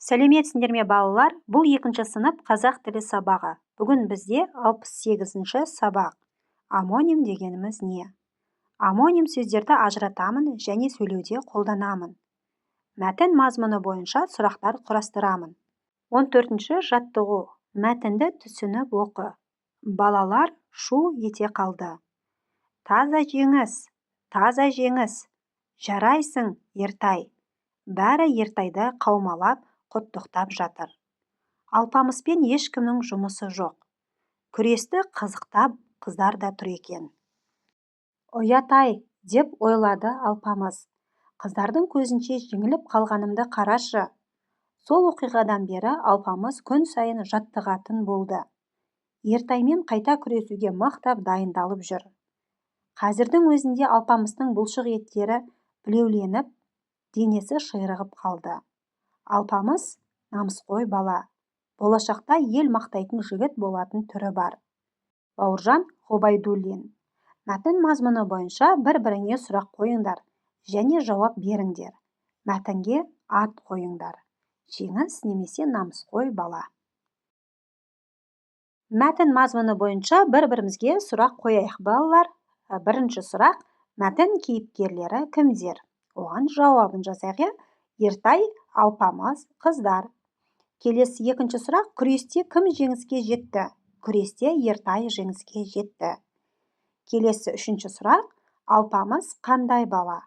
Сәлеметсіңдер ме, балалар? Бұл екінші сынып қазақ тілі сабағы. Бүгін бізде 68-ші сабақ. Омоним дегеніміз не? Омоним сөздерді ажыратамын және сөйлеуде қолданамын. Мәтін мазмұны бойынша сұрақтар құрастырамын. 14-ші жаттығу. Мәтінді түсініп оқы. Балалар шу ете қалды. Таза жеңіс, таза жеңіс. Жарайсың, Ертай. Бәрі Ертайды қаумалап, құттықтап жатыр. Алпамыспен ешкімнің жұмысы жоқ. Күресті қызықтап қыздар да тұр екен. Ұят-ай, деп ойлады Алпамыс. Қыздардың көзінше жеңіліп қалғанымды қарашы. Сол оқиғадан бері Алпамыс күн сайын жаттығатын болды. Ертаймен қайта күресуге мықтап дайындалып жүр. Қазірдің өзінде Алпамыстың бұлшық еттері білеуленіп, денесі ширығып қалды. Алпамыс намысқой бала. Болашақта ел мақтайтын жігіт болатын түрі бар. Бауыржан Ғұбайдуллин. Мәтін мазмұны бойынша бір-біріңе сұрақ қойыңдар және жауап беріңдер. Мәтінге ат қойыңдар. Жеңіс немесе намысқой бала. Мәтін мазмұны бойынша бір-бірімізге сұрақ қояйық, балалар. Бірінші сұрақ: мәтін кейіпкерлері кімдер? Оған жауабын жазайық, иә? Ертай, Алпамыс, қыздар. Келесі екінші сұрақ: күресте кім жеңіске жетті? Күресте Ертай жеңіске жетті. Келесі үшінші сұрақ: Алпамыс қандай бала?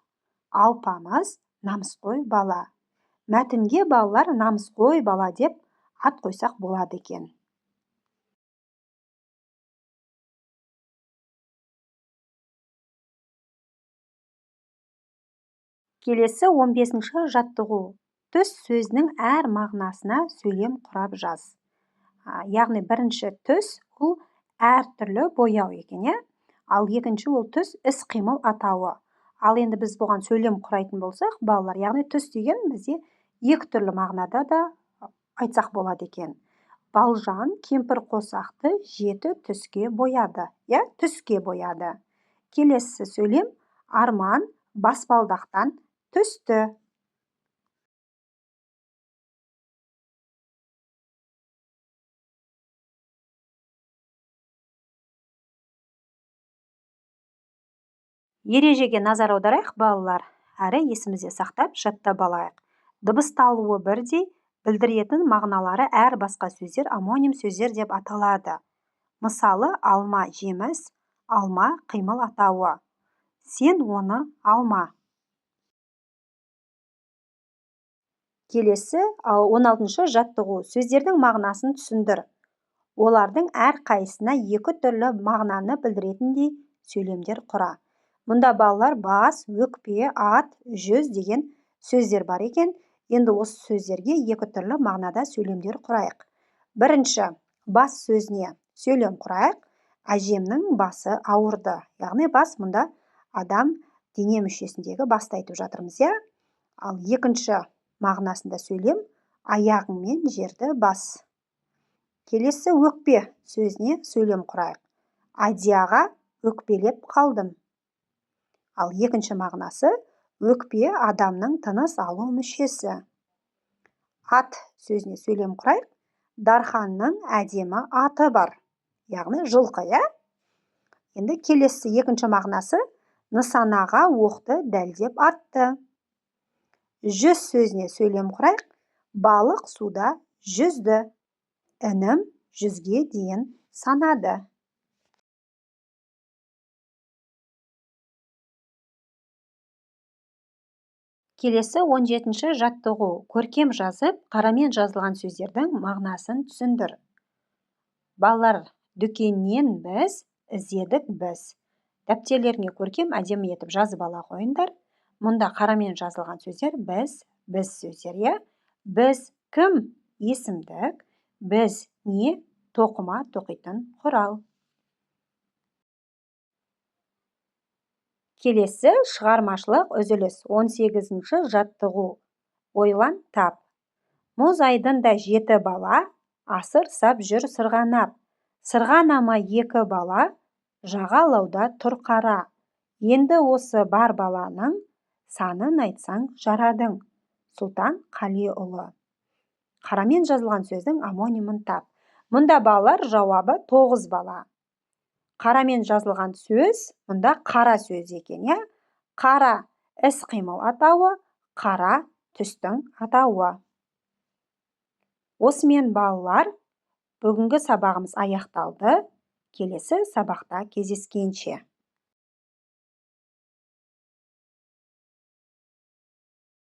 Алпамыс намысқой бала. Мәтінге балалар намысқой бала деп ат қойсақ болады екен. Келесі 15-ші жаттығу. Түс сөзінің әр мағынасына сөйлем құрап жаз. Яғни бірінші түс ол әртүрлі бояу екен, иә? Ал екінші ол түс іс-қимыл атауы. Ал енді біз бұған сөйлем құрайтын болсақ, балалар, яғни түс деген бізде екі түрлі мағынада да айтсақ болады екен. Балжан кемпір қосақты 7 түске бояды, иә? Түске бояды. Келесі сөйлем: Арман баспалдақтан түсті. Ережеге назар аударайық, балалар. Әрі есімізде сақтап, жаттап алайық. Дыбысталуы бірдей, білдіретін мағыналары әр басқа сөздер омоним сөздер деп аталады. Мысалы, алма жеміс, алма қимыл атауы. Сен оны алма. Келесі 16-шы жаттығу. Сөздердің мағынасын түсіндір. Олардың әр қайсысына екі түрлі мағынаны білдіретіндей сөйлемдер құра. Мұнда балалар бас, өкпе, ат, жүз деген сөздер бар екен. Енді осы сөздерге екі түрлі мағынада сөйлемдер құрайық. Бірінші, бас сөзіне сөйлем құрайық. Әжемнің басы ауырды. Яғни бас мұнда адам дене мүшесіндегі басты айтып жатырмыз, иә? Ал екінші мағынасында сөйлем: аяғыңмен жерді бас. Келесі өкпе сөзіне сөйлем құрайық. Адияға өкпелеп қалдым. Ал екінші мағынасы: өкпе адамның тыныс алу мүшесі. Ат сөзіне сөйлем құрайық. Дарханның әдемі аты бар. Яғни жылқы, иә? Енді келесі екінші мағынасы: нысанаға оқты дәлдеп атты. Жүз сөзіне сөйлем құрайық. Балық суда жүзді. Інім 100-ге дейін санады. Келесі 17-ші жаттығу. Көркем жазып, қарамен жазылған сөздердің мағынасын түсіндір. Балалар, дүкеннен біз іздедік біз. Дәптерлеріңе көркем әдемі етіп жазып ала қойыңдар. Мұнда қарамен жазылған сөздер біз, біз сөздер, иә? Біз кім? Есімдік. Біз не? Тоқыма тоқитын құрал. Келесі шығармашылық үзіліс. 18-ші жаттығу. Ойлан тап. Мұз айдында 7 бала асыр сап жүр сырғанап. Сырғанама 2 бала жағалауда тұр қара. Енді осы бар баланың санын айтсаң жарадың. Сұлтан Қалиұлы. Қарамен жазылған сөздің омонимін тап. Мұнда, балалар, жауабы 9 бала. Қарамен жазылған сөз мұнда қара сөз екен, иә? Қара іс-қимыл атауы, қара түстің атауы. Осымен, балалар, бүгінгі сабағымыз аяқталды. Келесі сабақта кездескенше.